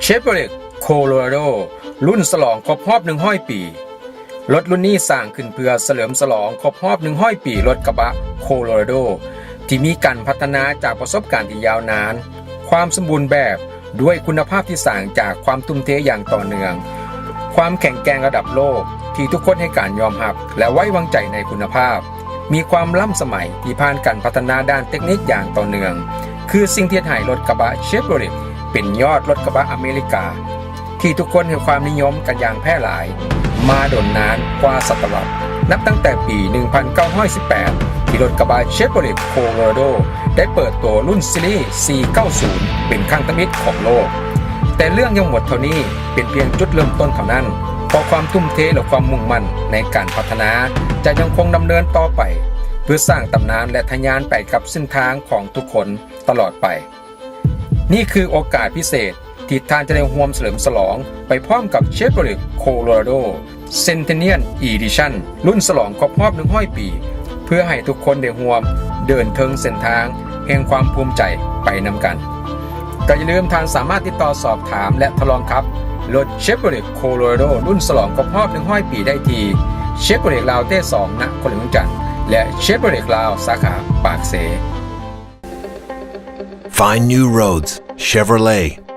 Chevrolet Colorado ລຸ້ນສະຫຼອງຄົບຮອບໜຶ່ງຮ້ອຍປີ. ລົດລຸ້ນນີ້ສ້າງຂຶ້ນເພື່ອສະເຫຼີມສະຫຼອງຄົບຮອບໜຶ່ງຮ້ອຍປີລົດກະບະ Colorado ທີ່ມີການພັດທະນາຈາກປະສົບການທີ່ຍາວນານ, ຄວາມສົມບູນແບບ, ດ້ວຍຄຸນນະພາບທີ່ສ້າງຈາກຄວາມທຸ່ມເທຢ່າງຕໍ່ເນື່ອງ, ຄວາມແຂງແກ່ງລະດັບໂລກທີ່ທຸກຄົນໃຫ້ການຍອມຮັບ ແລະ ໄວ້ວາງໃຈໃນຄຸນນະພາບ, ມີຄວາມລ້ຳສະໄໝທີ່ຜ່ານການພັດທະນາດ້ານເຕັກນິກຢ່າງຕໍ່ເນື່ອງ, ຄືສິ່ງທີ່ເຮັດໃຫ້ລົດກະບະ Chevrolet ເປັນຍອດລົດກະບະອາເມລິກາ ທີ່ທຸກຄົນໃຫ້ຄວາມນິຍົມກັນຢ່າງແຜ່ຫຼາຍມາດົນນານກວ່າສະຕະວັດ, ນັບຕັ້ງແຕ່ປີໜຶ່ງພັນເກົ້າຮ້ອຍສິບແປດ ທີ່ລົດກະບະ Chevrolet Colorado ໄດ້ເປີດຕົວລຸ້ນຊີຣີສີ່ເກົ້າສູນເປັນຄັ້ງທຳອິດຂອງໂລກ. ແຕ່ເລື່ອງຍັງບໍ່ໝົດເທົ່ານີ້, ເປັນພຽງຈຸດເລີ່ມຕົ້ນເທົ່ານັ້ນ, ເພາະຄວາມທຸ່ມເທ ແລະ ຄວາມມຸ່ງໝັ້ນໃນການພັດທະນາຈະຍັງຄົງດຳເນີນຕໍ່ໄປ ເພື່ອສ້າງຕຳນານ ແລະ ທະຍານໄປກັບເສັ້ນທາງຂອງທຸກຄົນຕະຫຼອດໄປ. ນີ້ຄືໂອກາດພິເສດທີ່ທ່ານຈະໄດ້ຮ່ວມສະເຫຼີມສະຫຼອງໄປພ້ອມກັບ Chevrolet Colorado Centennial Edition ລຸ້ນສະຫຼອງຄົບຮອບໜຶ່ງຮ້ອຍປີ ເພື່ອໃຫ້ທຸກຄົນໄດ້ຮ່ວມເດີນເທິງເສັ້ນທາງແຫ່ງຄວາມພູມໃຈໄປນຳກັນ. ກໍຢ່າລືມທ່ານສາມາດຕິດຕໍ່ສອບຖາມ ແລະ ທົດລອງຂັບລົດ Chevrolet Colorado ລຸ້ນສະຫຼອງຄົບຮອບໜຶ່ງຮ້ອຍປີໄດ້ທີ່ Chevrolet ລາວເຕສອງ ນະຄອນຫຼວງວຽງຈັນ ແລະ Chevrolet ລາວ ສາຂາປາກເຊ. Find new roads, Chevrolet.